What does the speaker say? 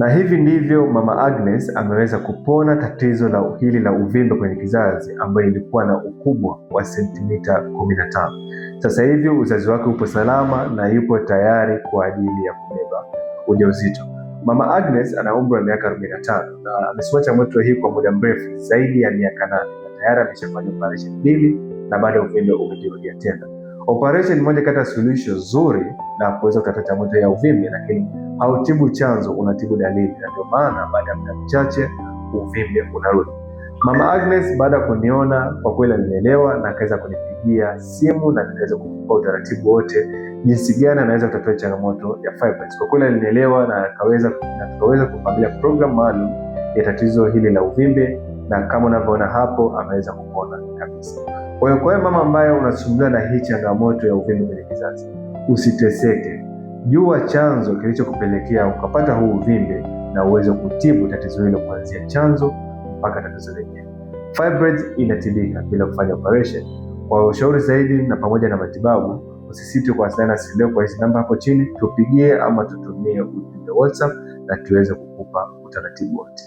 Na hivi ndivyo Mama Agnes ameweza kupona tatizo la hili la uvimbe kwenye kizazi ambayo ilikuwa na ukubwa wa sentimita 15. Sasa hivi uzazi wake upo salama na yupo tayari kwa ajili ya kubeba ujauzito. Mama Agnes ana umri wa miaka 45 na amesoma changamoto hii kwa muda mrefu zaidi ya miaka 8 na tayari ameshafanya operation mbili na bado uvimbe umejirudia tena. Operation ni moja kati ya suluhisho zuri la kuweza kutatua changamoto ya uvimbe, lakini hautibu chanzo, unatibu dalili, na ndio maana baada ya muda mchache uvimbe unarudi. Mama Agnes baada ya kuniona kwa kweli alinielewa na akaweza kunipigia simu na nikaweza kumpa utaratibu wote jinsi gani anaweza kutatua changamoto ya fibroids. Kwa kweli alinielewa na akaweza na tukaweza kupangilia program maalum ya tatizo hili la uvimbe, na kama unavyoona hapo ameweza kupona kabisa. Kwa hiyo mama ambaye unasumbuliwa na hii changamoto ya uvimbe kwenye kizazi, usiteseke. Jua chanzo kilichokupelekea ukapata huu uvimbe na uweze kutibu tatizo hilo kuanzia chanzo mpaka tatizo lenyewe. Fibroids inatibika bila kufanya operation. Kwa ushauri zaidi na pamoja na matibabu, usisite kuwasiliana nasi leo kwa hizi namba hapo chini, tupigie ama tutumie ujumbe WhatsApp na tuweze kukupa utaratibu wote.